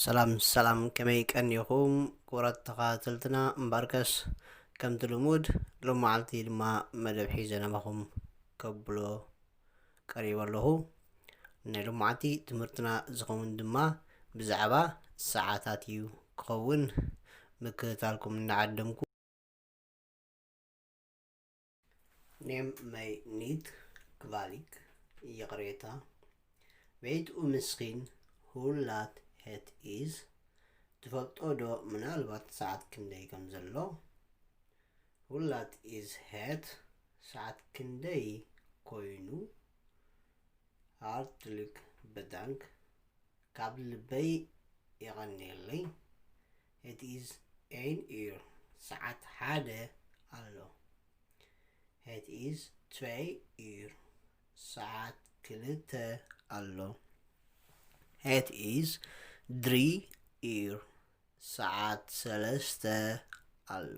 ሰላም ሰላም፣ ከመይ ቀኒኹም ክቡራት ተኸታተልትና? እምበርከስ ከምቲ ልሙድ ሎማዓልቲ ድማ መደብ ሒዘ ናባኹም ከብሎ ቀሪበ ኣለኹ። ናይ ሎማዓልቲ ትምህርትና ዝኸውን ድማ ብዛዕባ ሰዓታት እዩ ክኸውን። ምክትታልኩም እናዓደምኩ፣ Nem mij niet kwalijk, ይቕሬታ። Weet u misschien hoe laat het is? ትፈልጦ ዶ ምናልባት ሰዓት ክንደይ ከም ዘሎ? Hoe laat is het? ሰዓት ክንደይ ኮይኑ? Hartelijk bedankt. ካብ ልበይ የቐንየለይ። Het is één uur. ሰዓት ሓደ ኣሎ። Het is twee uur. ሰዓት ክልተ ኣሎ። Het is drie uur. ሰዓት ሰለስተ ኣሎ።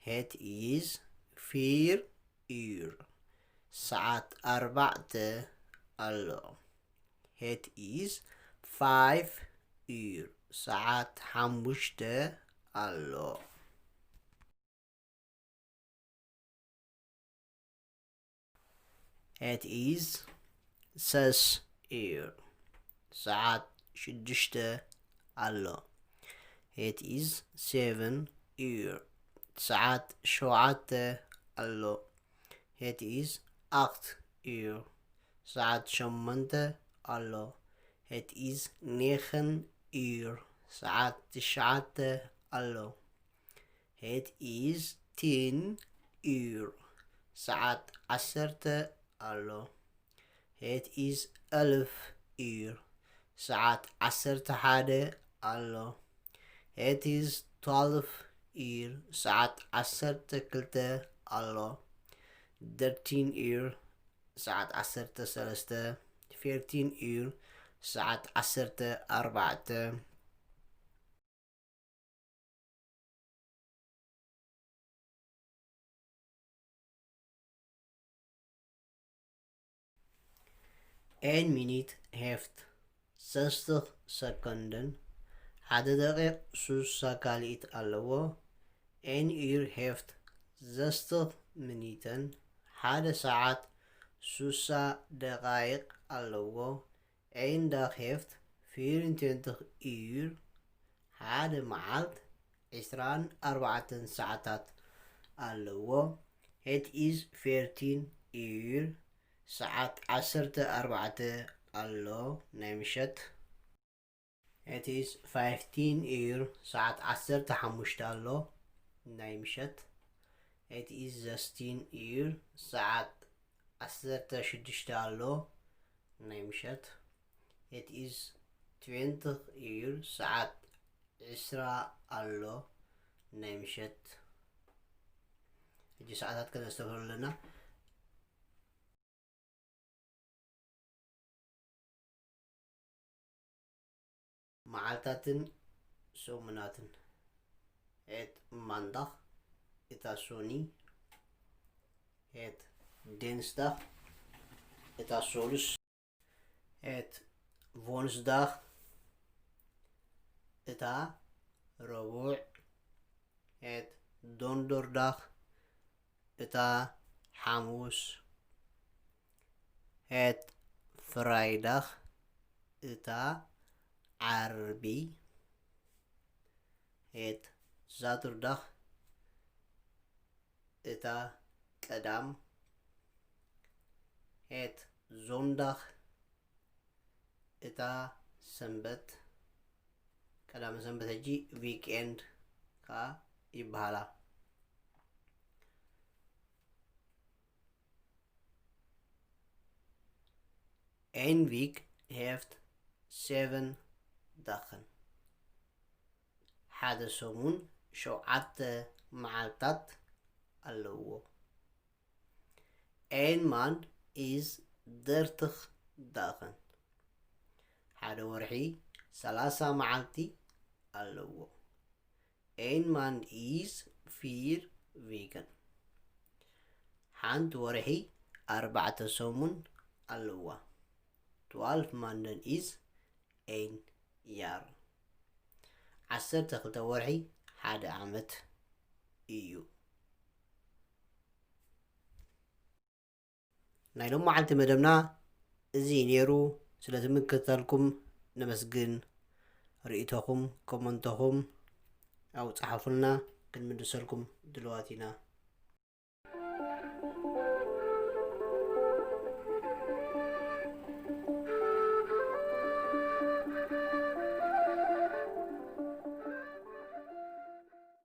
Het is vier uur. ሰዓት ኣርባዕተ ኣሎ። Het is vijf uur. ሰዓት ሓሙሽተ ኣሎ። Het is zes uur. ሰዓት ሽዱሽተ ኣሎ። Het is zeven uur. ሰዓት ሸውዓተ ኣሎ። Het is acht uur. ሰዓት ሸሞንተ ኣሎ። Het is negen uur. ሰዓት ትሽዓተ ኣሎ። Het is tien uur. ሰዓት ዓሰርተ ኣሎ። Het is elf uur. ሰዓት ዓሰርተ ሓደ ኣሎ። Het is twaalf uur. ሰዓት ዓሰርተ ክልተ ኣሎ። Dertien uur. ሰዓት ዓሰርተ ሰለስተ። Veertien uur. ሰዓት ዓሰርተ ኣርባዕተ። Een minuut heeft zestig seconden. ሓደ ደቂቕ ስሳ ካልኢት ኣለዎ። Een uur heeft zestig minuten. ሓደ ሰዓት ስሳ ደቓይቕ ኣለዎ። Een dag heeft vierentwintig uur. ሓደ መዓልት ዕስራን ኣርባዕተን ሰዓታት ኣለዎ። Het is veertien uur. ሰዓት ዓሰርተ ኣርባዕተ ኣሎ ናይ ምሸት። Het is vijftien uur. ሰዓት ዓሰርተ ሓሙሽተ ኣሎ ናይ ምሸት። Het is zestien uur. ሰዓት ዓሰርተ ሽዱሽተ ኣሎ ናይ ምሸት። Het is twintig uur. ሰዓት ዕስራ ኣሎ ናይ ምሸት። ሕጂ ሰዓታት ከነስተብህሉ ኣለና። መዓልታትን ሰሙናትን። Het maandag, het is zonnig. Het dinsdag, het is zonnig. Het woensdag, het ረቡዕ። Het donderdag, het ሓሙስ። Het vrijdag, het ዓርቢ። Het zaterdag, እታ ቀዳም። Het zondag፣ እታ ሰንበት። ቀዳም ሰንበት ሕጂ ዊክኤንድ ከኣ ይበሃላ። Een week heeft zeven dagen. ሓደ ሰሙን ሸውዓተ መዓልታት ኣለዎ። Een maand is dertig dagen. ሓደ ወርሒ ሰላሳ መዓልቲ ኣለዎ። Een maand is vier weken. ሓንቲ ወርሒ ኣርባዕተ ሰሙን ኣለዋ። Twaalf maanden is een jaar. ዓሰርተ ክልተ ወርሒ ሓደ ዓመት እዩ። ናይ ሎማዓልቲ መደብና እዚ ነይሩ። ስለ ትምክተልኩም ነመስግን። ርእይቶኹም ኮመንቶኹም ኣውፅሓፉልና፣ ክንምልሰልኩም ድልዋት ኢና።